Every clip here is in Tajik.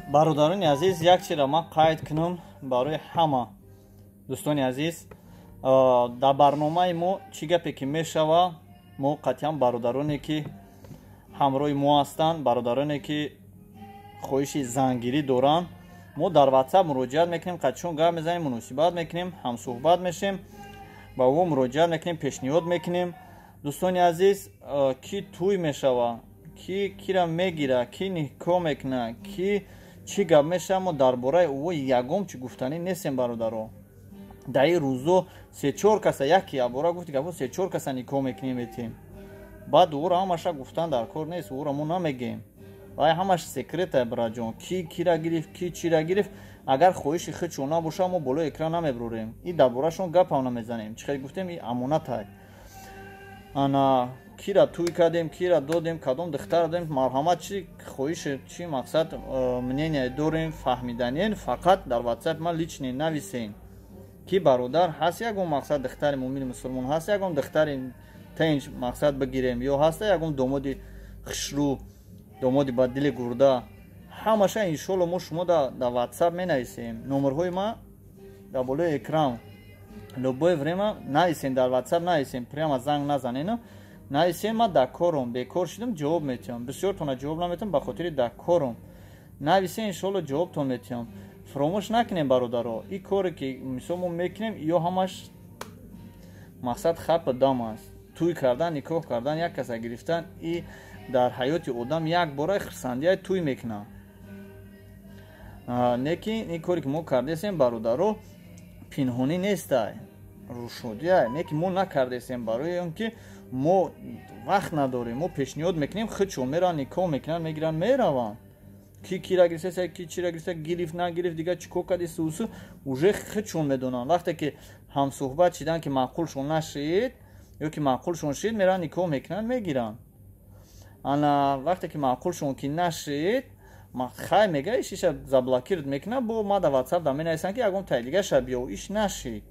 Бародарони азиз, як чизро ман қайд кунам барои ҳама дӯстони азиз: дар барномаи мо чӣ гапе ки мешава, мо қатъиян бародароне ки ҳамроҳи мо ҳастанд, бародароне ки хоҳиши зангирӣ доранд, мо дар WhatsApp муроҷиат мекунем, қатъишон гап мезанем, муносибат мекунем, ҳамсӯҳбат мешем, ба ӯ муроҷиат мекунем, пешниҳод мекунем. Дӯстони азиз, ки тӯй мешава, ки кира мегира, ки никоҳ мекуна, ки чӣ гап мешава, мо дар бораи ӯ ягон чӣ гуфтанӣ нестем, бародаро. Дар ин рӯзо се-чор каса яке якбора гуфти гапо, се-чор каса никоҳ мекунем, метем, баъд ӯро ҳамаша гуфтан дар кор нест, ӯро мо намегем, вай ҳамаш секрета, браҷон. Ки кира гирифт, ки чира гирифт, агар хоҳиши худшон набоша, мо болои экран намебурем и дар борашон гапам намезанем. Чӣ хел гуфтем, и амонатай. Ана кира тӯй кардем, кира додем, кадом духтара додем, марҳамат, чи хоҳиши, чӣ мақсад, мнение дорем, фаҳмиданен, фақат дар WhatsApp ман личный нависен, ки бародар, ҳаст ягон мақсад духтари муъмини мусулмон, ҳаст ягон духтари тенҷ мақсад бигирем, ё ҳаста ягон домоди хушрӯ, домоди ба дили гурда. Ҳамаша иншолло мо шумо дар WhatsApp менависем. Номерҳои ма дар болои экран, любое время нависем, дар WhatsApp нависем, прямо занг назанену нависем. Ма дар кором, бекор шидам, ҷавоб метиҳам. Бисёртона ҷавоб наметиҳам ба хотири дар кором. Нависем, иншолло ҷавобтон метиҳам. Фуромӯш накунем, бародаро, ин коре ки мисол мо мекунем, ё ҳамаш мақсад хапа дам аст. Тӯй кардан, никоҳ кардан, як каса гирифтан, и дар ҳаёти одам як бора хурсандия тӯй мекунад. Лекин ин коре ки мо кардесем, бародаро, пинҳонӣ нестай, рӯшодия не ки мо накардесем, барои он ки мо вақт надорем. Мо пешниҳод мекунем, худшон мераванд, никоҳ мекунанд, мегиранд, мераванд. Ки кира гирифта, ки чира гирифта, гирифт, нагирифт, дигар чӣ кор кади, сусу уже худшон медонанд. Вақте ки ҳамсӯҳбат шидан, ки маъқулшон нашид ё ки маъқулшон шид, мераванд, никоҳ мекунанд, мегиранд. Ана вақте ки маъқулшон ки нашид, хай мега, ишиша заблокировать мекунад, бо ма да WhatsApp да менависанд, ки ягон тай дигаша биё, иш нашид.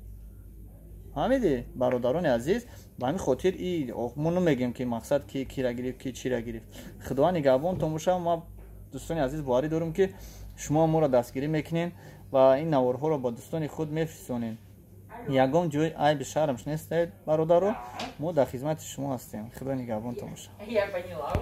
Фаҳмидӣ, бародарони азиз? Ба ҳамин хотир и мо намегем, ки мақсад ки кира гирифт, ки чира гирифт. Худованд нигаҳбонтон боша. Ма, дӯстони азиз, боварӣ дорем, ки шумо моро дастгирӣ мекунед ва ин наворҳоро ба дӯстони худ мефирсонед. Ягон ҷои айби шармш нестед, бародаро, мо дар хизмати шумо ҳастем. Худо нигаҳбонтон боша. Я поняла.